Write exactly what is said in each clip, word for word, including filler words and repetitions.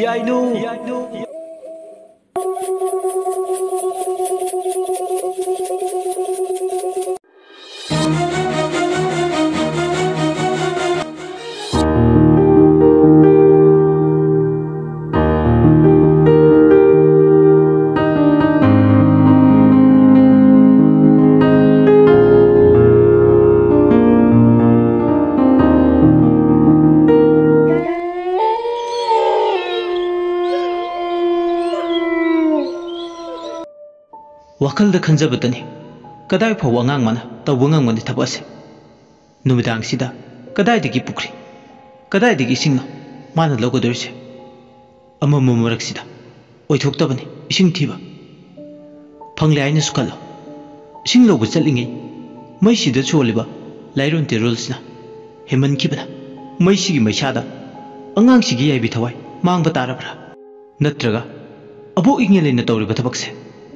ꯌꯥꯏꯅꯨ꯫ ꯋꯥꯈꯜꯗ ꯈꯟꯖꯕꯇꯅꯤ, ꯀꯗꯥꯏ ꯐꯥꯎꯕ ꯑꯉꯥꯡ ꯃꯥꯅ ꯇꯧꯕ ꯉꯝꯒꯅꯤ ꯊꯕꯛ ꯑꯁꯦ? ꯅꯨꯃꯤꯗꯥꯡꯁꯤꯗ ꯀꯗꯥꯏꯗꯒꯤ ꯄꯨꯈ꯭ꯔꯤ, ꯀꯗꯥꯏꯗꯒꯤ ꯏꯁꯤꯡꯅꯣ ꯃꯥꯅ ꯂꯧꯒꯗꯧꯔꯤꯁꯦ? ꯑꯃꯝꯕ ꯃꯔꯛꯁꯤꯗ ꯑꯣꯏꯊꯣꯛꯇꯕꯅꯤ ꯏꯁꯤꯡ ꯊꯤꯕ꯫ ꯐꯪꯂꯦ ꯍꯥꯏꯅꯁꯨ ꯈꯜꯂꯣ, ꯏꯁꯤꯡ ꯂꯧꯕ ꯆꯠꯂꯤꯉꯩ ꯃꯩꯁꯤꯗ ꯆꯣꯜꯂꯤꯕ ꯂꯥꯏꯔꯣꯟ ꯇꯤꯔꯣꯜꯁꯤꯅ ꯍꯦꯟꯃꯟꯈꯤꯕꯅ ꯃꯩꯁꯤꯒꯤ ꯃꯩꯁꯥꯗ ꯑꯉꯥꯡꯁꯤꯒꯤ ꯌꯥꯏꯕꯤ ꯊꯋꯥꯏ ꯃꯥꯡꯕ ꯇꯥꯔꯕ꯭ꯔꯥ? ꯅꯠꯇ꯭ꯔꯒ ꯑꯕꯣꯛ ꯏꯉꯦꯂꯩꯅ ꯇꯧꯔꯤꯕ ꯊꯕꯛꯁꯦ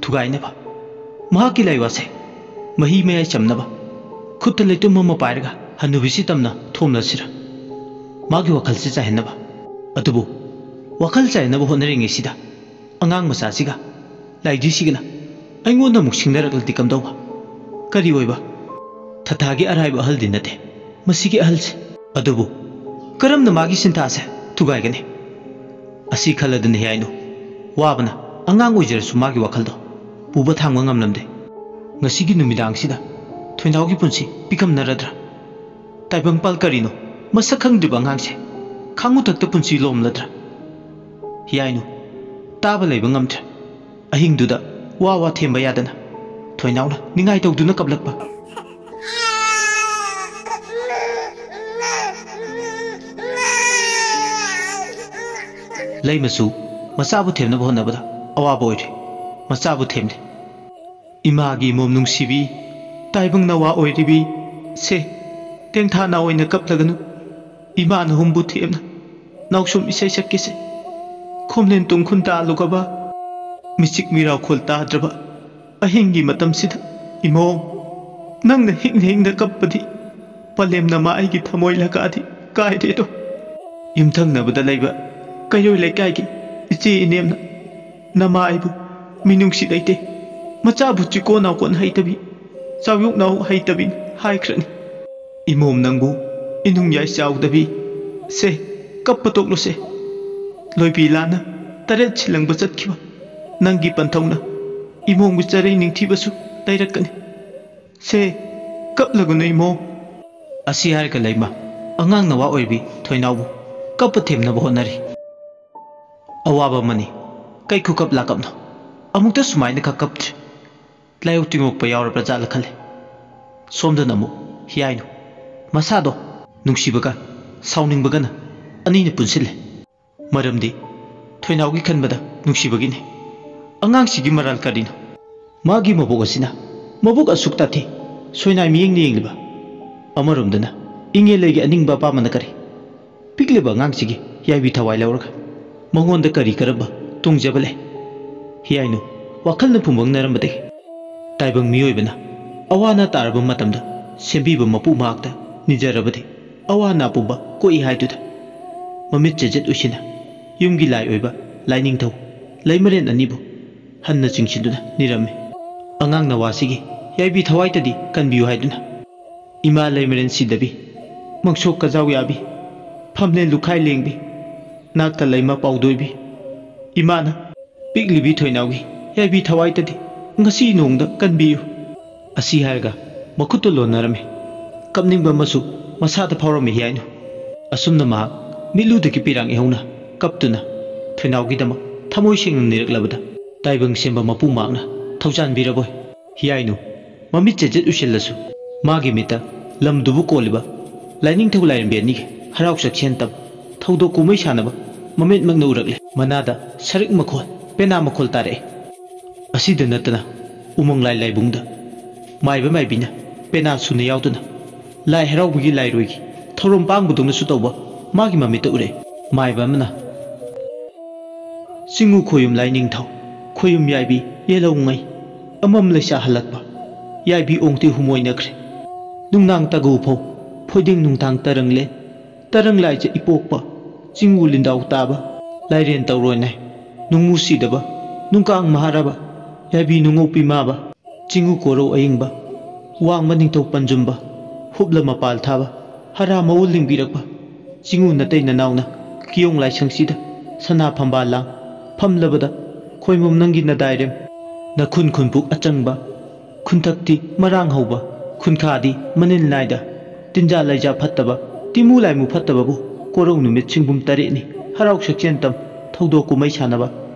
ꯊꯨꯒꯥꯏꯅꯕ, ꯃꯍꯥꯛꯀꯤ ꯂꯥꯏꯋꯥꯁꯦ ꯃꯍꯤ ꯃꯌꯥꯏ ꯆꯝꯅꯕ ꯈꯨꯠꯇ ꯂꯩꯇꯨꯝ ꯑꯃ ꯄꯥꯏꯔꯒ ꯍꯟꯅꯨꯕꯤꯁꯤ ꯇꯝꯅ ꯊꯣꯝꯂꯁꯤꯔ? ꯃꯥꯒꯤ ꯋꯥꯈꯜꯁꯦ ꯆꯥꯏꯍꯟꯅꯕ꯫ ꯑꯗꯨꯕꯨ ꯋꯥꯈꯜ ꯆꯥꯏꯍꯟꯅꯕ ꯍꯣꯠꯅꯔꯤꯉꯩꯁꯤꯗ ꯑꯉꯥꯡ ꯃꯆꯥꯁꯤꯒ ꯂꯥꯏꯙꯤꯁꯤꯒꯅ ꯑꯩꯉꯣꯟꯗ ꯑꯃꯨꯛ ꯁꯤꯡꯅꯔꯛꯂꯗꯤ ꯀꯝꯗꯧꯕ? ꯀꯔꯤ ꯑꯣꯏꯕ? ꯊꯊꯥꯒꯤ ꯑꯔꯥꯏꯕ ꯑꯍꯜꯗꯤ ꯅꯠꯇꯦ ꯃꯁꯤꯒꯤ ꯑꯍꯜꯁꯦ꯫ ꯑꯗꯨꯕꯨ ꯀꯔꯝꯅ ꯃꯥꯒꯤ ꯁꯤꯟꯊꯥꯁꯦ ꯊꯨꯒꯥꯏꯒꯅꯤ? ꯑꯁꯤ ꯈꯜꯂꯗꯨꯅ ꯍꯤꯌꯥꯏꯅꯨ ꯋꯥꯕꯅ ꯑꯉꯥꯡ ꯑꯣꯏꯖꯔꯁꯨ ꯃꯥꯒꯤ ꯋꯥꯈꯜꯗꯣ ꯄꯨꯕ ꯊꯥꯡꯕ ꯉꯝꯂꯝꯗꯦ꯫ ꯉꯁꯤꯒꯤ ꯅꯨꯃꯤꯗꯥꯡꯁꯤꯗ ꯊꯣꯏꯅꯥꯎꯒꯤ ꯄꯨꯟꯁꯤ ꯄꯤꯀꯝꯅꯔꯗ꯭ꯔꯥ? ꯇꯥꯏꯕꯪꯄꯥꯜ ꯀꯔꯤꯅꯣ ꯃꯁꯛ ꯈꯪꯗ꯭ꯔꯤꯕ ꯑꯉꯥꯡꯁꯦ ꯈꯥꯡꯉꯨꯊꯛꯇ ꯄꯨꯟꯁꯤ ꯂꯣꯝꯂꯗ꯭ꯔꯥ? ꯍꯤꯌꯥꯏꯅꯨ ꯇꯥꯕ ꯂꯩꯕ ꯉꯝꯗ꯭ꯔꯦ꯫ ꯑꯍꯤꯡꯗꯨꯗ ꯋꯥ ꯋꯥ ꯊꯦꯝꯕ ꯌꯥꯗꯅ ꯊꯣꯏꯅꯥꯎꯅ ꯅꯤꯡꯉꯥꯏ ꯇꯧꯗꯨꯅ ꯀꯞꯂꯛꯄ꯫ ꯂꯩꯃꯁꯨ ꯃꯆꯥꯕꯨ ꯊꯦꯝꯅꯕ ꯍꯣꯠꯅꯕꯗ ꯑꯋꯥꯕ ꯑꯣꯏꯔꯦ꯫ ꯃꯆꯥꯕꯨ ꯊꯦꯝꯂꯦ꯫ ꯏꯃꯥꯒꯤ ꯃꯣꯝ ꯅꯨꯡꯁꯤꯕꯤ, ꯇꯥꯏꯕꯪ ꯅꯋꯥ ꯑꯣꯏꯔꯤꯕꯤ, ꯁꯦ, ꯇꯦꯡꯊꯥ ꯅꯥ ꯑꯣꯏꯅ ꯀꯞꯂꯒꯅꯨ꯫ ꯏꯃꯥ ꯅꯍꯨꯝꯕꯨ ꯊꯦꯝꯅ ꯅꯥꯎꯁꯨꯝ ꯏꯁꯩ ꯁꯛꯀꯦꯁꯦ꯫ ꯈꯣꯝꯂꯦꯟ ꯇꯨꯡꯈꯨꯟ ꯇꯥꯜꯂꯨꯒꯕ, ꯃꯤꯆꯤꯛ ꯃꯤꯔꯥꯎꯈꯣꯜ ꯇꯥꯗ꯭ꯔꯕ ꯑꯍꯤꯡꯒꯤ ꯃꯇꯝꯁꯤꯗ ꯏꯃꯧ, ꯅꯪꯅ ꯍꯤꯡꯅ ꯍꯤꯡꯅ ꯀꯞꯄꯗꯤ ꯄꯂꯦꯝꯅ ꯃꯥ ꯑꯩꯒꯤ ꯊꯃꯣꯏ ꯂꯀꯥꯗꯤ ꯀꯥꯏꯔꯦꯗꯣ꯫ ꯌꯨꯝꯊꯪꯅꯕꯗ ꯂꯩꯕ ꯀꯩꯔꯣꯏ ꯂꯩꯀꯥꯏꯒꯤ ꯏꯆꯦ ꯏꯅꯦꯝꯅ ꯅꯃꯥ ꯑꯩꯕꯨ ꯃꯤꯅꯨꯡꯁꯤ ꯂꯩꯇꯦ, ꯃꯆꯥꯕꯨ ꯆꯤꯀꯣ ꯅꯥꯎꯀꯣꯟ ꯍꯩꯇꯕꯤ, ꯆꯥꯎꯌꯣꯛ ꯅꯥꯎ ꯍꯩꯇꯕꯤꯅꯤ ꯍꯥꯏꯈ꯭ꯔꯅꯤ꯫ ꯏꯃꯣꯝ ꯅꯪꯕꯨ ꯏꯅꯨꯡ ꯌꯥꯏ ꯆꯥꯎꯗꯕꯤ꯫ ꯁꯦ, ꯀꯞꯄ ꯇꯣꯛꯂꯣꯁꯦ꯫ ꯂꯣꯏꯕꯤ ꯂꯥꯟꯅ ꯇꯔꯦꯠ ꯁꯤꯜꯂꯪꯕ ꯆꯠꯈꯤꯕ ꯅꯪꯒꯤ ꯄꯟꯊꯧꯅ ꯏꯃꯣꯝꯒꯤ ꯆꯔꯩ ꯅꯤꯡꯊꯤꯕꯁꯨ ꯂꯩꯔꯛꯀꯅꯤ꯫ ꯁꯦ, ꯀꯞꯂꯒꯅꯨ ꯏꯃꯣ꯫ ꯑꯁꯤ ꯍꯥꯏꯔꯒ ꯂꯩꯃ ꯑꯉꯥꯡ ꯅꯋꯥ ꯑꯣꯏꯕꯤ ꯊꯣꯏꯅꯥꯎꯕꯨ ꯀꯞꯄ ꯊꯦꯝꯅꯕ ꯍꯣꯠꯅꯔꯤ꯫ ꯑꯋꯥꯕ ꯑꯃꯅꯤ꯫ ꯀꯩ ꯈꯨꯀꯞ ꯂꯥꯀꯞꯅꯣ? ꯑꯃꯨꯛꯇ ꯁꯨꯃꯥꯏꯅ ꯈꯛ ꯀꯞꯇ꯭ꯔꯤ꯫ ꯂꯥꯏꯑꯣ ꯇꯤꯡꯉꯣꯛꯄ ꯌꯥꯎꯔꯕ꯭ꯔꯥ ꯖꯥꯠꯂ ꯈꯜꯂꯦ꯫ ꯁꯣꯝꯗꯅ ꯑꯃꯨꯛ ꯍꯤꯌꯥꯏꯅꯨ꯫ ꯃꯁꯥꯗꯣ ꯅꯨꯡꯁꯤꯕꯒ ꯁꯥꯎꯅꯤꯡꯕꯒꯅ ꯑꯅꯤꯅ ꯄꯨꯟꯁꯤꯜꯂꯦ꯫ ꯃꯔꯝꯗꯤ ꯊꯣꯏꯅꯥꯎꯒꯤ ꯈꯟꯕꯗ ꯅꯨꯡꯁꯤꯕꯒꯤꯅꯤ꯫ ꯑꯉꯥꯡꯁꯤꯒꯤ ꯃꯔꯥꯜ ꯀꯔꯤꯅꯣ? ꯃꯥꯒꯤ ꯃꯕꯣꯛ ꯑꯁꯤꯅ ꯃꯕꯨꯛ ꯑꯁꯨꯛ ꯇꯥꯊꯤ, ꯁꯣꯏꯅꯥꯏ ꯃꯤꯠꯌꯦꯡꯅ ꯌꯦꯡꯂꯤꯕ꯫ ꯑꯃꯔꯣꯝꯗꯅ ꯏꯪꯉꯦ ꯂꯩꯒꯤ ꯑꯅꯤꯡꯕ ꯑꯄꯥꯝꯕꯅ ꯀꯔꯤ? ꯄꯤꯛꯂꯤꯕ ꯑꯉꯥꯡꯁꯤꯒꯤ ꯌꯥꯏꯕꯤ ꯊꯋꯥꯏ ꯂꯧꯔꯒ ꯃꯉꯣꯟꯗ ꯀꯔꯤ ꯀꯔꯝꯕ ꯇꯣꯡꯖꯕ ꯂꯩ? ꯍꯤꯌꯥꯏꯅꯨ ꯋꯥꯈꯜꯅ ꯐꯨꯝꯕꯪꯅꯔꯝꯕꯗꯒꯤ ꯇꯥꯏꯕꯪ ꯃꯤꯑꯣꯏꯕꯅ ꯑꯋꯥ ꯑꯅꯥ ꯇꯥꯔꯕ ꯃꯇꯝꯗ ꯁꯦꯝꯕꯤꯕ ꯃꯄꯨ ꯃꯍꯥꯛꯇ ꯅꯤꯖꯔꯕꯗꯤ ꯑꯋꯥ ꯑꯅꯥ ꯄꯨꯝꯕ ꯀꯣꯛꯏ ꯍꯥꯏꯗꯨꯗ ꯃꯃꯤꯠ ꯆꯦꯖꯦꯠ ꯎꯏꯁꯤꯟꯅ ꯌꯨꯝꯒꯤ ꯂꯥꯏ ꯑꯣꯏꯕ ꯂꯥꯏꯅꯤꯡꯊꯧ ꯂꯩꯃꯔꯦꯟ ꯑꯅꯤꯕꯨ ꯍꯟꯅ ꯆꯤꯡꯁꯤꯟꯗꯨꯅ ꯅꯤꯔꯝꯃꯤ꯫ ꯑꯉꯥꯡ ꯅꯋꯥꯁꯤꯒꯤ ꯌꯥꯏꯕꯤ ꯊꯋꯥꯏꯇꯗꯤ ꯀꯟꯕꯤꯌꯨ ꯍꯥꯏꯗꯨꯅ꯫ ꯏꯃꯥ ꯂꯩꯃꯔꯦꯟ ꯁꯤꯗꯕꯤ, ꯃꯪꯁꯣꯛ ꯀꯖꯥꯎ ꯌꯥꯕꯤ, ꯐꯝꯂꯦꯟ ꯂꯨꯈꯥꯏ ꯂꯦꯡꯕꯤ, ꯅꯥꯛꯇ ꯂꯩꯃ ꯄꯥꯎꯗꯣꯏꯕꯤ꯫ ꯏꯃꯥꯅ ꯄꯤꯛꯂꯤꯕꯤ ꯊꯣꯏꯅꯥꯎꯒꯤ ꯌꯥꯏꯕꯤ ꯊꯋꯥꯏꯇꯗꯤ ꯉꯁꯤ ꯅꯣꯡꯗ ꯀꯟꯕꯤꯌꯨ꯫ ꯑꯁꯤ ꯍꯥꯏꯔꯒ ꯃꯈꯨꯠꯇꯨ ꯂꯣꯟꯅꯔꯝꯃꯤ꯫ ꯀꯞꯅꯤꯡꯕ ꯑꯃꯁꯨ ꯃꯁꯥꯗ ꯐꯥꯎꯔꯝꯃꯤ ꯍꯤꯌꯥꯏꯅꯨ꯫ ꯑꯁꯨꯝꯅ ꯃꯍꯥꯛ ꯃꯤꯠꯂꯨꯗꯒꯤ ꯄꯤꯔꯥꯡ ꯏꯍꯧꯅ ꯀꯞꯇꯨꯅ ꯊꯣꯏꯅꯥꯎꯒꯤꯗꯃꯛ ꯊꯃꯣꯏ ꯁꯦꯡꯅ ꯅꯤꯔꯛꯂꯕꯗ ꯇꯥꯏꯕꯪ ꯁꯦꯝꯕ ꯃꯄꯨ ꯃꯍꯥꯛꯅ ꯊꯧꯖꯥꯟꯕꯤꯔꯕꯣꯏ꯫ ꯍꯤꯌꯥꯏꯅꯨ ꯃꯃꯤꯠ ꯆꯦꯖꯦꯠ ꯎꯏꯁꯤꯜꯂꯁꯨ ꯃꯥꯒꯤ ꯃꯤꯠꯇ ꯂꯝꯗꯨꯕꯨ ꯀꯣꯜꯂꯤꯕ ꯂꯥꯏꯅꯤꯡꯊꯧ ꯂꯥꯏꯔꯦꯝꯕꯤ ꯑꯅꯤꯒꯤ ꯍꯔꯥꯎ ꯆꯥꯛꯁꯦꯟ ꯇꯝ ꯊꯧꯗꯣꯛ ꯀꯨꯝꯍꯩ ꯁꯥꯟꯅꯕ ꯃꯃꯤꯠꯃꯛꯅ ꯎꯔꯛꯂꯦ꯫ ꯃꯅꯥꯗ ꯁꯔꯤꯛ ꯃꯈꯣꯜ, ꯄꯦꯅꯥ ꯃꯈꯣꯜ ꯇꯥꯔꯛꯑꯦ꯫ ꯑꯁꯤꯗ ꯅꯠꯇꯅ ꯎꯃꯪ ꯂꯥꯏ ꯂꯥꯏꯕꯨꯡꯗ ꯃꯥꯏꯕ ꯃꯥꯏꯕꯤꯅ ꯄꯦꯅꯥ ꯁꯨꯅ ꯌꯥꯎꯗꯨꯅ ꯂꯥꯏ ꯍꯔꯥꯎꯕꯒꯤ ꯂꯥꯏꯔꯣꯏꯒꯤ ꯊꯧꯔꯝ ꯄꯥꯡꯕꯗꯧꯅꯁꯨ ꯇꯧꯕ ꯃꯥꯒꯤ ꯃꯃꯤꯠꯇ ꯎꯔꯛꯑꯦ꯫ ꯃꯥꯏꯕ ꯑꯃꯅ ꯆꯤꯡꯉꯨ ꯈꯣꯌꯨꯝ ꯂꯥꯏꯅꯤꯡꯊꯧ, ꯈꯣꯌꯨꯝ ꯌꯥꯏꯕꯤ ꯌꯦꯜꯍꯧꯉꯩ, ꯑꯃꯝ ꯂꯩꯁꯥ ꯍꯜꯂꯛꯄ, ꯌꯥꯏꯕꯤ ꯑꯣꯡꯇꯤ ꯍꯨꯃꯣꯏꯅꯈ꯭ꯔꯦ꯫ ꯅꯨꯡꯅꯥꯡ ꯇꯥꯒꯨ ꯐꯧ, ꯐꯣꯏꯗꯤꯡ ꯅꯨꯡꯊꯥꯡ ꯇꯔꯪꯂꯦ, ꯇꯔꯪ ꯂꯥꯏꯖ ꯏꯄꯣꯛꯄ, ꯆꯤꯡꯉꯨ ꯂꯤꯟꯗꯥꯎ ꯇꯥꯕ, ꯂꯥꯏꯔꯦꯟ ꯇꯧꯔꯣꯏ ꯅꯥꯏ, ꯅꯨꯡꯃꯨ ꯁꯤꯗꯕ, ꯅꯨꯡꯀꯥꯡ ꯃꯍꯥꯔꯥꯕ, ꯌꯥꯏꯕꯤ ꯅꯨꯡꯉꯧ ꯄꯤꯃꯥꯕ, ꯆꯤꯡꯉꯨ ꯀꯣꯔꯧ ꯑꯌꯤꯡꯕ, ꯋꯥꯡꯕ ꯅꯤꯡꯊꯧ ꯄꯟꯖꯨꯝꯕ, ꯍꯨꯞꯂ ꯃꯄꯥꯜ ꯊꯥꯕ, ꯍꯔꯥ ꯃꯎꯜ ꯂꯤꯡꯕꯤꯔꯛꯄ, ꯆꯤꯡꯉꯨ ꯅꯇꯩ ꯅꯅꯥꯎꯅ ꯀꯤꯌꯣꯡ ꯂꯥꯏꯁꯪꯁꯤꯗ ꯁꯅꯥ ꯐꯝꯕꯥꯜ ꯂꯥꯡ ꯐꯝꯂꯕꯗ, ꯈꯣꯏꯃꯨꯝ ꯅꯪꯒꯤ ꯅꯗꯥꯏꯔꯦꯝ ꯅꯈꯨꯟ ꯈꯨꯟꯄꯨꯛ ꯑꯆꯪꯕ, ꯈꯨꯟꯊꯛꯇꯤ ꯃꯔꯥꯡ ꯍꯧꯕ, ꯈꯨꯟꯈꯥꯗꯤ ꯃꯅꯤꯜ ꯅꯥꯏꯗ, ꯇꯤꯟꯖꯥ ꯂꯩꯖꯥ ꯐꯠꯇꯕ, ꯇꯤꯃꯨ ꯂꯥꯏꯃꯨ ꯐꯠꯇꯕꯕꯨ ꯀꯣꯔꯧ ꯅꯨꯃꯤꯠ ꯁꯤꯡꯕꯨꯝ ꯇꯔꯦꯠꯅꯤ ꯍꯔꯥꯎ ꯁꯛꯆꯦꯟ ꯇꯝ ꯊꯧꯗꯣꯛ ꯀꯨꯝꯍꯩ ꯁꯥꯟꯅꯕ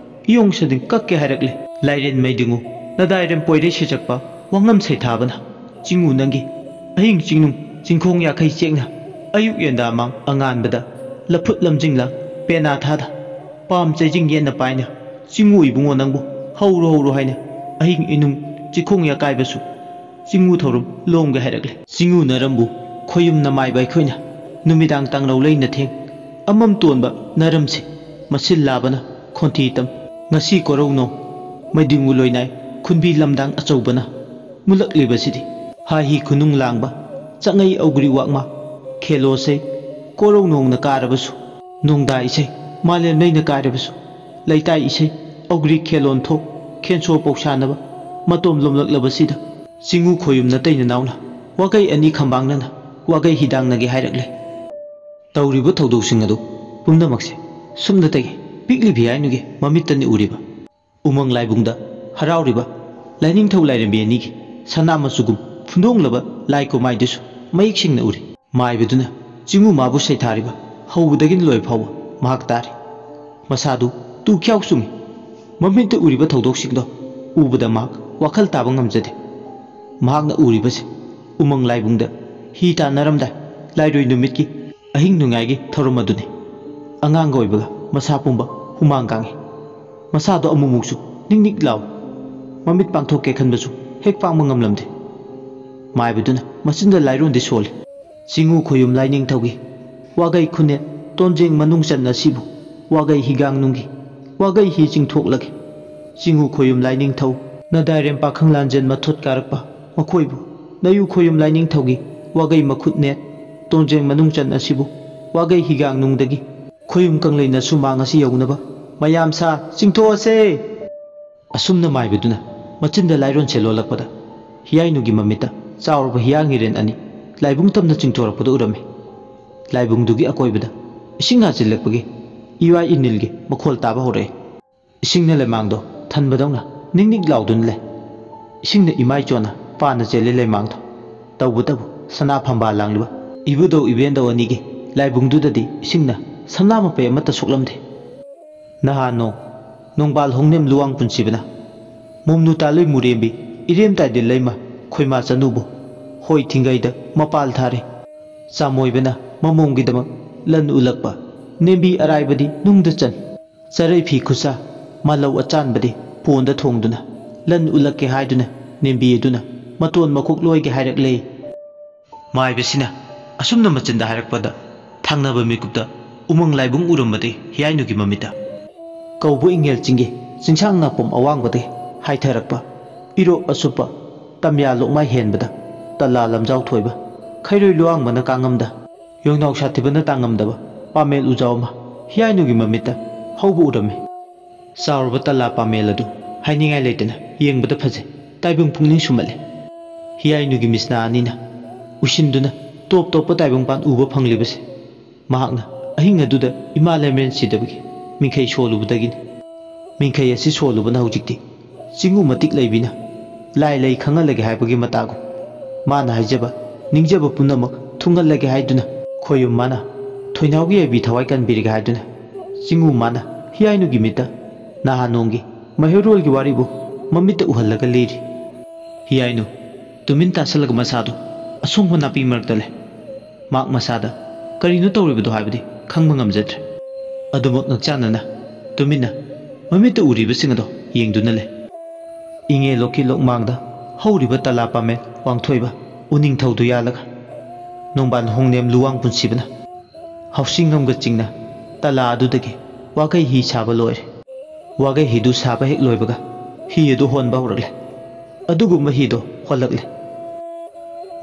ꯏꯌꯣꯡ ꯁꯗꯤꯡ ꯀꯛꯀꯦ ꯍꯥꯏꯔꯛꯂꯦ꯫ ꯂꯥꯏꯔꯦꯟ ꯃꯩꯗꯤꯡꯉꯨ ꯅꯗꯥꯏꯔꯦꯝ ꯄꯣꯏꯔꯩ ꯁꯦꯆꯛꯄ ꯋꯥꯉꯝ ꯁꯩꯊꯥꯕꯅ ꯆꯤꯡꯉꯨ ꯅꯪꯒꯤ ꯑꯍꯤꯡ ꯆꯤꯡꯅꯨꯡ ꯆꯤꯡꯈꯣꯡ ꯌꯥꯈꯩ ꯆꯦꯛꯅ ꯑꯌꯨꯛ ꯌꯦꯟꯗꯥꯃꯥꯡ ꯑꯉꯥꯟꯕꯗ ꯂꯐꯨꯠ ꯂꯝꯖꯤꯡꯂ ꯄꯦꯅꯥ ꯊꯥꯗ ꯄꯥꯝ ꯆꯩꯖꯤꯡ ꯌꯦꯠꯅ ꯄꯥꯏꯅ ꯆꯤꯡꯉꯨ ꯏꯕꯨꯡꯉꯣ ꯅꯪꯕꯨ ꯍꯧꯔꯨ ꯍꯧꯔꯨ ꯍꯥꯏꯅ ꯑꯍꯤꯡ ꯏꯅꯨꯡ ꯆꯤꯈꯣꯡ ꯌꯥꯀꯥꯏꯕꯁꯨ ꯆꯤꯡꯉꯨ ꯊꯧꯔꯝ ꯂꯣꯝꯒꯦ ꯍꯥꯏꯔꯛꯂꯦ꯫ ꯆꯤꯡꯉꯨ ꯅꯔꯝꯕꯨ ꯈꯣꯌꯨꯝ ꯅꯃꯥꯏꯕ ꯑꯩꯈꯣꯏꯅ ꯅꯨꯃꯤꯗꯥꯡ ꯇꯥꯡꯂꯧ ꯂꯩꯅ ꯊꯦꯡ ꯑꯃꯝ ꯇꯣꯟꯕ ꯅꯔꯝꯁꯦ ꯃꯁꯤꯜ ꯂꯥꯕꯅ ꯈꯣꯟꯊꯤ ꯇꯝ ꯉꯁꯤ ꯀꯣꯔꯧꯅꯣ ꯃꯩꯗꯤꯡꯉꯨ ꯂꯣꯏꯅꯥꯏ ꯈꯨꯟꯕꯤ ꯂꯝꯗꯥꯡ ꯑꯆꯧꯕꯅ ꯃꯨꯜꯂꯛꯂꯤꯕꯁꯤꯗꯤ ꯍꯥꯍꯤ ꯈꯨꯅꯨꯡ ꯂꯥꯡꯕ ꯆꯉꯩ ꯑꯧꯒ꯭ꯔꯤ ꯋꯥꯛꯃ ꯈꯦꯂꯣꯁꯩ ꯀꯣꯔꯧ ꯅꯣꯡꯅ ꯀꯥꯔꯕꯁꯨ ꯅꯣꯡꯗꯥ ꯏꯁꯩ ꯃꯥꯂꯦꯝ ꯂꯩꯅ ꯀꯥꯏꯔꯕꯁꯨ ꯂꯩꯇꯥꯏ ꯏꯁꯩ ꯑꯧꯒ꯭ꯔꯤ ꯈꯦꯂꯣꯟ ꯊꯣꯛ ꯈꯦꯟꯁꯣ ꯄꯧꯁꯥꯅꯕ ꯃꯇꯣꯝ ꯂꯣꯝꯂꯛꯂꯕꯁꯤꯗ ꯆꯤꯡꯉꯨ ꯈꯣꯌꯨꯝ ꯅꯇꯩ ꯅꯅꯥꯎꯅ ꯋꯥꯒꯩ ꯑꯅꯤ ꯈꯝꯕꯥꯡꯅꯅ ꯋꯥꯒꯩ ꯍꯤꯗꯥꯡꯅꯒꯦ ꯍꯥꯏꯔꯛꯂꯦ꯫ ꯇꯧꯔꯤꯕ ꯊꯧꯗꯣꯛꯁꯤꯡ ꯑꯗꯨ ꯄꯨꯝꯅꯃꯛꯁꯦ ꯁꯨꯞꯅꯇꯒꯤ ꯄꯤꯛꯂꯤꯕꯤ ꯍꯥꯏꯅꯨꯒꯤ ꯃꯃꯤꯠꯇꯅꯤ ꯎꯔꯤꯕ꯫ ꯎꯃꯪ ꯂꯥꯏꯕꯨꯡꯗ ꯍꯔꯥꯎꯔꯤꯕ ꯂꯥꯏꯅꯤꯡꯊꯧ ꯂꯥꯏꯔꯦꯝꯕꯤ ꯑꯅꯤꯒꯤ ꯁꯅꯥ ꯃꯆꯨꯒꯨꯝ ꯐꯨꯟꯗꯣꯡꯂꯕ ꯂꯥꯏ ꯀꯨꯃꯥꯏꯗꯨꯁꯨ ꯃꯌꯦꯛ ꯁꯦꯡꯅ ꯎꯔꯤ꯫ ꯃꯥꯏꯕꯗꯨꯅ ꯆꯤꯡꯉꯨ ꯃꯥꯕꯨ ꯁꯩꯊꯥꯔꯤꯕ ꯍꯧꯕꯗꯒꯤꯅ ꯂꯣꯏ ꯐꯥꯎꯕ ꯃꯍꯥꯛ ꯇꯥꯔꯤ꯫ ꯃꯁꯥꯗꯨ ꯇꯨ ꯈ꯭ꯌꯥꯎ ꯆꯨꯝꯃꯤ꯫ ꯃꯃꯤꯠꯇ ꯎꯔꯤꯕ ꯊꯧꯗꯣꯛꯁꯤꯡꯗꯣ ꯎꯕꯗ ꯃꯍꯥꯛ ꯋꯥꯈꯜ ꯇꯥꯕ ꯉꯝꯖꯗꯦ꯫ ꯃꯍꯥꯛꯅ ꯎꯔꯤꯕꯁꯦ ꯎꯃꯪ ꯂꯥꯏꯕꯨꯡꯗ ꯍꯤ ꯇꯥꯟꯅꯔꯝꯗꯥꯏ ꯂꯥꯏꯔꯣꯏ ꯅꯨꯃꯤꯠꯀꯤ ꯑꯍꯤꯡ ꯅꯨꯡꯌꯥꯏꯒꯤ ꯊꯧꯔꯝ ꯑꯗꯨꯅꯤ꯫ ꯑꯉꯥꯡꯒ ꯑꯣꯏꯕꯒ ꯃꯁꯥ ꯄꯨꯝꯕ ꯍꯨꯃꯥꯡ ꯀꯥꯡꯉꯤ꯫ ꯃꯁꯥꯗꯣ ꯑꯃꯨꯛꯃꯨꯛꯁꯨ ꯅꯤꯛ ꯅꯤꯛ ꯂꯥꯎꯏ꯫ ꯃꯃꯤꯠ ꯄꯥꯡꯊꯣꯛꯀꯦ ꯈꯟꯕꯁꯨ ꯍꯦꯛ ꯄꯥꯡꯕ ꯉꯝꯂꯝꯗꯦ꯫ ꯃꯥꯏꯕꯗꯨꯅ ꯃꯆꯤꯟꯗ ꯂꯥꯏꯔꯣꯟꯗꯤ ꯁꯣꯜꯂꯤ꯫ ꯆꯤꯡꯉꯨ ꯈꯣꯌꯨꯝ ꯂꯥꯏꯅꯤꯡꯊꯧꯒꯤ ꯋꯥꯒꯩ ꯈꯨꯅꯦꯠ ꯇꯣꯟꯖꯦꯡ ꯃꯅꯨꯡ ꯆꯟ ꯑꯁꯤꯕꯨ ꯋꯥꯒꯩ ꯍꯤꯒꯥꯡ ꯅꯨꯡꯒꯤ ꯋꯥꯒꯩ ꯍꯤ ꯆꯤꯡꯊꯣꯛꯂꯒꯦ꯫ ꯆꯤꯡꯉꯨ ꯈꯣꯌꯨꯝ ꯂꯥꯏꯅꯤꯡꯊꯧ ꯅꯗꯥꯏꯔꯦꯝ ꯄꯥꯈꯪ ꯂꯥꯟꯖꯦꯟ ꯃꯊꯣꯠ ꯀꯥꯔꯛꯄ ꯃꯈꯣꯏꯕꯨ ꯅꯌꯨ ꯈꯣꯌꯨꯝ ꯂꯥꯏꯅꯤꯡꯊꯧꯒꯤ ꯋꯥꯒꯩ ꯃꯈꯨꯠ ꯅꯦꯠ ꯇꯣꯟꯖꯦꯡ ꯃꯅꯨꯡ ꯆꯟ ꯑꯁꯤꯕꯨ ꯋꯥꯒꯩ ꯍꯤꯒꯥꯡ ꯅꯨꯡꯗꯒꯤ ꯈꯣꯌꯨꯝ ꯀꯪꯂꯩꯅ ꯁꯨꯃꯥꯡ ꯑꯁꯤ ꯌꯧꯅꯕ ꯃꯌꯥꯝ ꯁꯥ ꯆꯤꯡꯊꯣꯛꯑꯁꯦ!" ꯑꯁꯨꯝꯅ ꯃꯥꯏꯕꯗꯨꯅ ꯃꯆꯤꯟꯗ ꯂꯥꯏꯔꯣꯟꯁꯦ ꯂꯣꯜꯂꯛꯄꯗ, ꯍꯤꯌꯥꯏꯅꯨꯒꯤ ꯃꯃꯤꯠꯇ ꯆꯥꯎꯔꯕ ꯍꯤꯌꯥꯡ ꯍꯤꯔꯦꯟ ꯑꯅꯤ ꯂꯥꯏꯕꯨꯡ ꯇꯝꯅ ꯆꯤꯡꯊꯣꯔꯛꯄꯗꯨ ꯎꯔꯝꯃꯤ꯫ ꯂꯥꯏꯕꯨꯡꯗꯨꯒꯤ ꯑꯀꯣꯏꯕꯗ ꯏꯁꯤꯡ ꯍꯥꯖꯤꯜꯂꯛꯄꯒꯤ ꯏꯋꯥ ꯏꯅꯤꯜꯒꯤ ꯃꯈꯣꯜ ꯇꯥꯕ ꯍꯧꯔꯛꯑꯦ꯫ ꯏꯁꯤꯡꯅ ꯂꯩꯃꯥꯡꯗꯣ ꯊꯟꯕꯗꯧꯅ ꯅꯤꯛ ꯅꯤꯛ ꯂꯥꯎꯗꯨꯅ ꯂꯩ꯫ ꯏꯁꯤꯡꯅ ꯏꯃꯥꯏ ꯆꯣꯟꯅ ꯄꯥꯅ ꯆꯦꯜꯂꯤ ꯂꯩꯃꯥꯡꯗꯣ꯫ ꯇꯧꯕꯇꯕꯨ ꯁꯅꯥ ꯐꯝꯕꯥꯜ ꯂꯥꯡꯂꯤꯕ ꯏꯕꯨꯙꯧ ꯏꯕꯦꯟꯙꯧ ꯑꯅꯤꯒꯤ ꯂꯥꯏꯕꯨꯡꯗꯨꯗꯗꯤ ꯏꯁꯤꯡꯅ ꯁꯝꯂꯥ ꯃꯄꯩ ꯑꯃꯠꯇ ꯁꯣꯛꯂꯝꯗꯦ꯫ ꯅꯍꯥꯟ ꯅꯣꯡ, ꯅꯣꯡꯕꯥꯜ ꯍꯣꯡꯅꯦꯝ ꯂꯨꯋꯥꯡ ꯄꯨꯟꯁꯤꯕꯅ, ꯃꯣꯝꯅꯨ ꯇꯥꯂꯣꯏ ꯃꯨꯔꯦꯝꯕꯤ, ꯏꯔꯦꯝ ꯇꯥꯏꯗꯤꯜ ꯂꯩꯃ, ꯈꯣꯏꯃꯥ ꯆꯅꯨꯕꯨ, ꯍꯣꯏ ꯊꯤꯡꯒꯩꯗ ꯃꯄꯥꯜ ꯊꯥꯔꯦ꯫ ꯆꯥꯃꯣꯏꯕꯅ ꯃꯃꯣꯝꯒꯤꯗꯃꯛ ꯂꯟ ꯎꯠꯂꯛꯄ, ꯅꯦꯝꯕꯤ ꯑꯔꯥꯏꯕꯗꯤ ꯅꯨꯡꯗ ꯆꯟ, ꯆꯔꯩ ꯐꯤ ꯈꯨꯠꯁꯥ, ꯃꯥꯂꯧ ꯑꯆꯥꯟꯕꯗꯤ ꯄꯣꯟꯗ ꯊꯣꯡꯗꯨꯅ ꯂꯟ ꯎꯠꯂꯛꯀꯦ ꯍꯥꯏꯗꯨꯅ ꯅꯦꯝꯕꯤ ꯑꯗꯨꯅ ꯃꯇꯣꯟ ꯃꯈꯣꯛ ꯂꯣꯏꯒꯦ ꯍꯥꯏꯔꯛꯂꯦ꯫ ꯃꯥꯏꯕꯁꯤꯅ ꯑꯁꯨꯝꯅ ꯃꯆꯤꯟꯗ ꯍꯥꯏꯔꯛꯄꯗ, ꯊꯪꯅꯕ ꯃꯤꯀꯨꯞꯇ ꯎꯃꯪ ꯂꯥꯏꯕꯨꯡ ꯎꯔꯝꯕꯗꯤ ꯍꯤꯌꯥꯏꯅꯨꯒꯤ ꯃꯃꯤꯠꯇ ꯀꯧꯕ ꯏꯉꯦꯜ ꯆꯤꯡꯒꯤ ꯆꯤꯡꯁꯥꯡ ꯅꯥꯄꯣꯝ ꯑꯋꯥꯡꯕꯗꯒꯤ ꯍꯥꯏꯊꯔꯛꯄ ꯏꯔꯣꯞ ꯑꯁꯨꯞꯄ ꯇꯝꯌꯥ ꯂꯣꯛꯃꯥꯏ ꯍꯦꯟꯕꯗ ꯇꯂꯥ ꯂꯝꯖꯥꯎ ꯊꯣꯏꯕ, ꯈꯩꯔꯣꯏ ꯂꯨꯋꯥꯡꯕꯅ ꯀꯥꯡꯉꯝꯗ, ꯌꯣꯡꯅꯥꯎ ꯁꯥꯊꯤꯕꯅ ꯇꯥꯡꯉꯝꯗꯕ ꯄꯥꯃꯦꯜ ꯎꯖꯥꯎ ꯑꯃ ꯍꯤꯌꯥꯏꯅꯨꯒꯤ ꯃꯃꯤꯠꯇ ꯍꯧꯕ ꯎꯔꯝꯃꯤ꯫ ꯆꯥꯎꯔꯕ ꯇꯂꯥ ꯄꯥꯃꯦꯜ ꯑꯗꯨ ꯍꯥꯏꯅꯤꯡꯉꯥꯏ ꯂꯩꯇꯅ ꯌꯦꯡꯕꯗ ꯐꯖꯩ꯫ ꯇꯥꯏꯕꯪ ꯄꯨꯛꯅꯤꯡ ꯁꯨꯝꯍꯠꯂꯦ꯫ ꯍꯤꯌꯥꯏꯅꯨꯒꯤ ꯃꯤꯠꯁꯅꯥ ꯑꯅꯤꯅ ꯎꯁꯤꯟꯗꯨꯅ ꯇꯣꯞ ꯇꯣꯞꯄ ꯇꯥꯏꯕꯪꯄꯥꯟ ꯎꯕ ꯐꯪꯂꯤꯕꯁꯦ꯫ ꯃꯍꯥꯛꯅ ꯑꯍꯤꯡ ꯑꯗꯨꯗ ꯏꯃꯥ ꯂꯦꯃꯔꯦꯟ ꯁꯤꯗꯕꯒꯤ ꯃꯤꯡꯈꯩ ꯁꯣꯜꯂꯨꯕꯗꯒꯤꯅꯤ꯫ ꯃꯤꯡꯈꯩ ꯑꯁꯤ ꯁꯣꯜꯂꯨꯕꯅ ꯍꯧꯖꯤꯛꯇꯤ ꯆꯤꯡꯉꯨ ꯃꯇꯤꯛ ꯂꯩꯕꯤꯅ ꯂꯥꯏ ꯂꯩ ꯈꯪꯍꯜꯂꯒꯦ ꯍꯥꯏꯕꯒꯤ ꯃꯇꯥꯒꯨꯝ, ꯃꯥꯅ ꯍꯥꯏꯖꯕ ꯅꯤꯡꯖꯕ ꯄꯨꯝꯅꯃꯛ ꯊꯨꯡꯍꯜꯂꯒꯦ ꯍꯥꯏꯗꯨꯅ, ꯈꯣꯌꯨꯝ ꯃꯥꯅ ꯊꯣꯏꯅꯥꯎꯒꯤ ꯌꯥꯏꯕꯤ ꯊꯋꯥꯏ ꯀꯟꯕꯤꯔꯒꯦ ꯍꯥꯏꯗꯨꯅ, ꯆꯤꯡꯉꯨ ꯃꯥꯅ ꯍꯤꯌꯥꯏꯅꯨꯒꯤ ꯃꯤꯠꯇ ꯅꯍꯥꯟ ꯅꯣꯡꯒꯤ ꯃꯩꯍꯧꯔꯣꯜꯒꯤ ꯋꯥꯔꯤꯕꯨ ꯃꯃꯤꯠꯇ ꯎꯍꯜꯂꯒ ꯂꯤꯔꯤ꯫ ꯍꯤꯌꯥꯏꯅꯨ ꯇꯨꯃꯤꯟ ꯇꯥꯁꯜꯂꯒ ꯃꯁꯥꯗꯨ ꯑꯁꯣꯡꯕ ꯅꯥꯄꯤ ꯃꯔꯛꯇ ꯂꯩ꯫ ꯃꯍꯥꯛ ꯃꯁꯥꯗ ꯀꯔꯤꯅꯣ ꯇꯧꯔꯤꯕꯗꯣ ꯍꯥꯏꯕꯗꯤ ꯈꯪꯕ ꯉꯝꯖꯗ꯭ꯔꯦ꯫ ꯑꯗꯨꯃꯛ ꯉꯛꯆꯥꯟꯅꯅ ꯇꯨꯃꯤꯟꯅ ꯃꯃꯤꯠꯇ ꯎꯔꯤꯕꯁꯤꯡ ꯑꯗꯣ ꯌꯦꯡꯗꯨꯅ ꯂꯩ꯫ ꯏꯉꯦ ꯂꯣꯛꯀꯤ ꯂꯣꯛꯃꯥꯡꯗ ꯍꯧꯔꯤꯕ ꯇꯂꯥ ꯄꯥꯃꯦꯜ ꯋꯥꯡꯊꯣꯏꯕ ꯎꯅꯤꯡꯊꯧꯗꯨ ꯌꯥꯜꯂꯒ ꯅꯣꯡꯕꯥꯜ ꯍꯣꯡꯅꯦꯝ ꯂꯨꯋꯥꯡ ꯄꯨꯟꯁꯤꯕꯅ ꯍꯥꯎꯁꯤꯡꯉꯝꯒ ꯆꯤꯡꯅ ꯇꯂꯥ ꯑꯗꯨꯗꯒꯤ ꯋꯥꯒꯩ ꯍꯤ ꯁꯥꯕ ꯂꯣꯏꯔꯦ꯫ ꯋꯥꯒꯩ ꯍꯤꯗꯨ ꯁꯥꯕ ꯍꯦꯛ ꯂꯣꯏꯕꯒ ꯍꯤ ꯑꯗꯨ ꯍꯣꯟꯕ ꯍꯧꯔꯛꯂꯦ꯫ ꯑꯗꯨꯒꯨꯝꯕ ꯍꯤꯗꯣ ꯍꯣꯜꯂꯛꯂꯦ꯫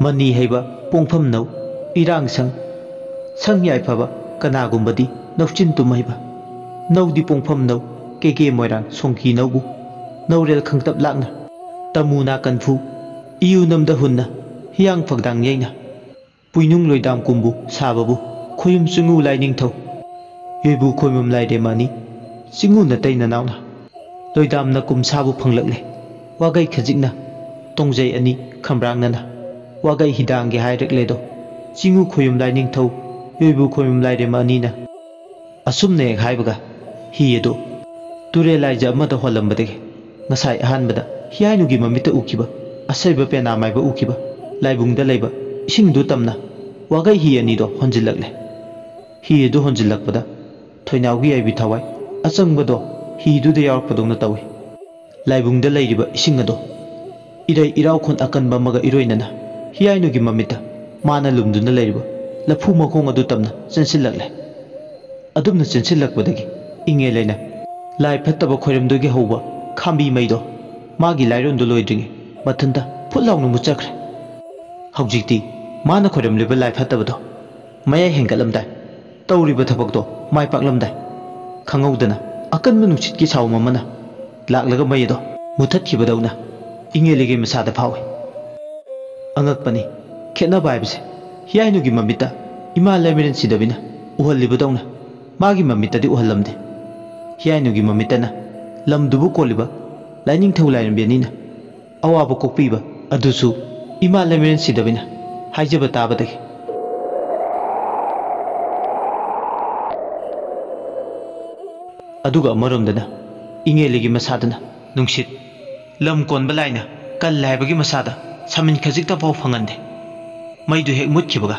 ꯃꯅꯤ ꯍꯩꯕ ꯄꯣꯡꯐꯝ ꯅꯧ, ꯏꯔꯥꯡ ꯁꯪ, ꯁꯪ ꯌꯥꯏꯐꯕ ꯀꯅꯥꯒꯨꯝꯕꯗꯤ ꯅꯧꯆꯤꯟ ꯇꯨꯝꯍꯩꯕ꯫ ꯅꯧꯗꯤ ꯄꯣꯡꯐꯝ ꯅꯧ, ꯀꯦꯀꯦ ꯃꯣꯏꯔꯥꯡ ꯁꯣꯡꯀꯤ ꯅꯧꯕꯨ꯫ ꯅꯧꯔꯦꯜ ꯈꯪꯇꯞ ꯂꯥꯛꯅ, ꯇꯃꯨ ꯅꯥꯀꯟꯐꯨ, ꯏꯌꯨ ꯅꯝꯗ ꯍꯨꯟꯅ, ꯍꯤꯌꯥꯡ ꯐꯛꯗꯥꯡ ꯌꯩꯅ꯫ ꯄꯨꯏꯅꯨꯡ ꯂꯣꯏꯗꯥꯝ ꯀꯨꯝꯕꯨ ꯁꯥꯕꯕꯨ, ꯈꯣꯌꯨꯝ ꯆꯤꯡꯉꯨ ꯂꯥꯏꯅꯤꯡꯊꯧ꯫ ꯌꯣꯏꯕꯨ ꯈꯣꯏꯃꯨꯝ ꯂꯥꯏꯔꯦꯝ ꯑꯅꯤ, ꯆꯤꯡꯉꯨ ꯅꯇꯩ ꯅꯅꯥꯎꯅ꯫ ꯂꯣꯏꯗꯥꯝꯅ ꯀꯨꯝ ꯁꯥꯕꯨ ꯐꯪꯂꯛꯂꯦ꯫ ꯋꯥꯒꯩ ꯈꯖꯤꯛꯅ, ꯇꯣꯡꯖꯩ ꯑꯅꯤ ꯈꯝꯕ꯭ꯔꯥꯡꯅꯅ꯫ ꯋꯥꯒꯩ ꯍꯤꯗꯥꯡꯒꯤ ꯍꯥꯏꯔꯛꯂꯦꯗꯣ꯫ ꯆꯤꯡꯉꯨ ꯈꯣꯌꯨꯝ ꯂꯥꯏꯅꯤꯡꯊꯧ, ꯌꯣꯏꯕꯨ ꯈꯣꯌꯨꯝ ꯂꯥꯏꯔꯦꯝ ꯑꯅꯤꯅ꯫ ꯑꯁꯨꯝꯅ ꯍꯦꯛ ꯍꯥꯏꯕꯒ ꯍꯤ ꯑꯗꯨ ꯇꯨꯔꯦꯜ ꯂꯥꯏꯖ ꯑꯃꯗ ꯍꯣꯜꯂꯝꯕꯗꯒꯤ ꯉꯁꯥꯏ ꯑꯍꯥꯟꯕꯗ ꯍꯤꯌꯥꯏꯅꯨꯒꯤ ꯃꯃꯤꯠꯇ ꯎꯈꯤꯕ ꯑꯁꯩꯕ ꯄꯦꯅꯥ ꯃꯥꯏꯕ ꯎꯈꯤꯕ ꯂꯥꯏꯕꯨꯡꯗ ꯂꯩꯕ ꯏꯁꯤꯡꯗꯨ ꯇꯝꯅ ꯋꯥꯒꯩ ꯍꯤ ꯑꯅꯤꯗꯣ ꯍꯣꯟꯖꯤꯜꯂꯛꯂꯦ꯫ ꯍꯤ ꯑꯗꯨ ꯍꯣꯟꯖꯤꯜꯂꯛꯄꯗ ꯊꯣꯏꯅꯥꯎꯒꯤ ꯌꯥꯏꯕꯤ ꯊꯋꯥꯏ ꯑꯆꯪꯕꯗꯣ ꯍꯤꯗꯨꯗ ꯌꯥꯎꯔꯛꯄꯗꯧꯅ ꯇꯧꯏ꯫ ꯂꯥꯏꯕꯨꯡꯗ ꯂꯩꯔꯤꯕ ꯏꯁꯤꯡ ꯑꯗꯣ ꯏꯔꯩ ꯏꯔꯥꯎꯈꯣꯟ ꯑꯀꯟꯕ ꯑꯃꯒ ꯏꯔꯣꯏꯅꯅ ꯍꯤꯌꯥꯏꯅꯨꯒꯤ ꯃꯃꯤꯠꯇ ꯃꯥꯅ ꯂꯨꯝꯗꯨꯅ ꯂꯩꯔꯤꯕ ꯂꯐꯨ ꯃꯈꯣꯡ ꯑꯗꯨ ꯇꯝꯅ ꯆꯦꯟꯁꯤꯜꯂꯛꯂꯦ꯫ ꯑꯗꯨꯝꯅ ꯆꯦꯟꯁꯤꯜꯂꯛꯄꯗꯒꯤ ꯏꯉꯦꯜ ꯂꯩꯅ ꯂꯥꯏ ꯐꯠꯇꯕ ꯈꯣꯏꯔꯝꯗꯨꯒꯤ ꯍꯧꯕ ꯈꯥꯝꯕꯤ ꯃꯩꯗꯣ ꯃꯥꯒꯤ ꯂꯥꯏꯔꯣꯟꯗꯨ ꯂꯣꯏꯗ꯭ꯔꯤꯉꯩ ꯃꯊꯟꯇ ꯐꯨꯠ ꯂꯥꯎꯅ ꯃꯨꯠꯆꯈ꯭ꯔꯦ꯫ ꯍꯧꯖꯤꯛꯇꯤ ꯃꯥꯅ ꯈꯣꯏꯔꯝꯂꯤꯕ ꯂꯥꯏ ꯐꯠꯇꯕꯗꯣ ꯃꯌꯥꯏ ꯍꯦꯟꯒꯠꯂꯝꯗꯥꯏ, ꯇꯧꯔꯤꯕ ꯊꯕꯛꯇꯣ ꯃꯥꯏ ꯄꯥꯛꯂꯝꯗꯥꯏ, ꯈꯪꯍꯧꯗꯅ ꯑꯀꯟꯕ ꯅꯨꯡꯁꯤꯠꯀꯤ ꯁꯥꯎꯝ ꯑꯃꯅ ꯂꯥꯛꯂꯒ ꯃꯩ ꯑꯗꯣ ꯃꯨꯊꯠꯈꯤꯕꯗꯧꯅ ꯏꯉꯦꯜꯂꯤꯒꯤ ꯃꯁꯥꯗ ꯐꯥꯎꯏ꯫ ꯑꯉꯛꯄꯅꯤ, ꯈꯦꯠꯅꯕ ꯍꯥꯏꯕꯁꯦ ꯍꯤꯌꯥꯏꯅꯨꯒꯤ ꯃꯃꯤꯠꯇ ꯏꯃꯥ ꯂꯩꯃꯔꯦꯟ ꯁꯤꯗꯕꯤꯅ ꯎꯍꯜꯂꯤꯕꯗꯧꯅ ꯃꯥꯒꯤ ꯃꯃꯤꯠꯇꯗꯤ ꯎꯍꯜꯂꯝꯗꯦ꯫ ꯍꯤꯌꯥꯏꯅꯨꯒꯤ ꯃꯃꯤꯠꯇꯅ ꯂꯝꯗꯨꯕꯨ ꯀꯣꯜꯂꯤꯕ ꯂꯥꯏꯅꯤꯡꯊꯧ ꯂꯥꯏꯔꯦꯝꯕꯤ ꯑꯅꯤꯅ ꯑꯋꯥꯕ ꯀꯣꯛꯄꯤꯕ ꯑꯗꯨꯁꯨ ꯏꯃꯥ ꯂꯩꯃꯔꯦꯟ ꯁꯤꯗꯕꯤꯅ ꯍꯥꯏꯖꯕ ꯇꯥꯕꯗꯒꯤ꯫ ꯑꯗꯨꯒ ꯑꯃꯔꯣꯝꯗꯅ ꯏꯉꯦꯜꯂꯤꯒꯤ ꯃꯁꯥꯗꯅ ꯅꯨꯡꯁꯤꯠ, ꯂꯝ ꯀꯣꯟꯕ ꯂꯥꯏꯅ ꯀꯜꯂꯦ ꯍꯥꯏꯕꯒꯤ ꯃꯁꯥꯗ ꯁꯃꯤꯟ ꯈꯖꯤꯛꯇ ꯐꯥꯎ ꯐꯪꯍꯟꯗꯦ꯫ ꯃꯩꯗꯨ ꯍꯦꯛ ꯃꯨꯠꯈꯤꯕꯒ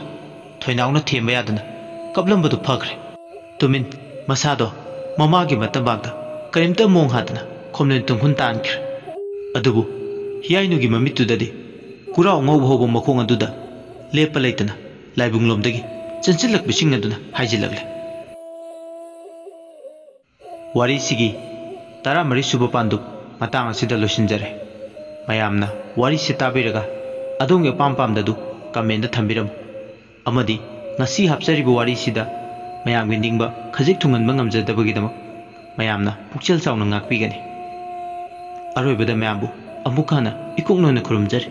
ꯊꯣꯏꯅꯥꯎꯅ ꯊꯦꯝꯕ ꯌꯥꯗꯅ ꯀꯞꯂꯝꯕꯗꯨ ꯐꯈ꯭ꯔꯦ꯫ ꯇꯨꯃꯤꯟ ꯃꯁꯥꯗꯣ ꯃꯃꯥꯒꯤ ꯃꯇꯝꯕꯥꯛꯇ ꯀꯔꯤꯝꯇ ꯃꯣꯡ ꯍꯥꯗꯅ ꯈꯣꯝꯂꯦꯟ ꯇꯨꯡꯈꯨꯟ ꯇꯥꯟꯈ꯭ꯔꯦ꯫ ꯑꯗꯨꯕꯨ ꯍꯤꯌꯥꯏꯅꯨꯒꯤ ꯃꯃꯤꯠꯇꯨꯗꯗꯤ ꯀꯨꯔꯥꯎ ꯉꯧꯕ ꯍꯧꯕ ꯃꯈꯣꯡ ꯑꯗꯨꯗ ꯂꯦꯞꯄ ꯂꯩꯇꯅ ꯂꯥꯏꯕꯨꯡꯂꯣꯝꯗꯒꯤ ꯆꯦꯟꯁꯤꯜꯂꯛꯄ ꯏꯁꯤꯡ ꯑꯗꯨꯅ ꯍꯥꯏꯖꯤꯜꯂꯛꯂꯦ꯫ ꯋꯥꯔꯤꯁꯤꯒꯤ ꯇꯔꯥꯃꯔꯤ ꯁꯨꯕ ꯄꯥꯟꯗꯨꯞ ꯃꯇꯥꯡ ꯑꯁꯤꯗ ꯂꯣꯏꯁꯤꯟꯖꯔꯦ꯫ ꯃꯌꯥꯝꯅ ꯋꯥꯔꯤꯁꯤ ꯇꯥꯕꯤꯔꯒ ꯑꯗꯣꯝꯒꯤ ꯑꯄꯥꯝ ꯄꯥꯝꯗꯗꯨ ꯀꯃꯦꯟꯗ ꯊꯝꯕꯤꯔꯝꯃꯨ꯫ ꯑꯃꯗꯤ ꯉꯁꯤ ꯍꯥꯞꯆꯔꯤꯕ ꯋꯥꯔꯤꯁꯤꯗ ꯃꯌꯥꯝꯒꯤ ꯅꯤꯡꯕ ꯈꯖꯤꯛ ꯊꯨꯡꯍꯟꯕ ꯉꯝꯖꯗꯕꯒꯤꯗꯃꯛ ꯃꯌꯥꯝꯅ ꯄꯨꯛꯆꯦꯜ ꯆꯥꯎꯅ ꯉꯥꯛꯄꯤꯒꯅꯤ꯫ ꯑꯔꯣꯏꯕꯗ ꯃꯌꯥꯝꯕꯨ ꯑꯃꯨꯛ ꯍꯟꯅ ꯏꯀꯨꯛ ꯅꯣꯟꯅ ꯈꯨꯔꯨꯝꯖꯔꯤ꯫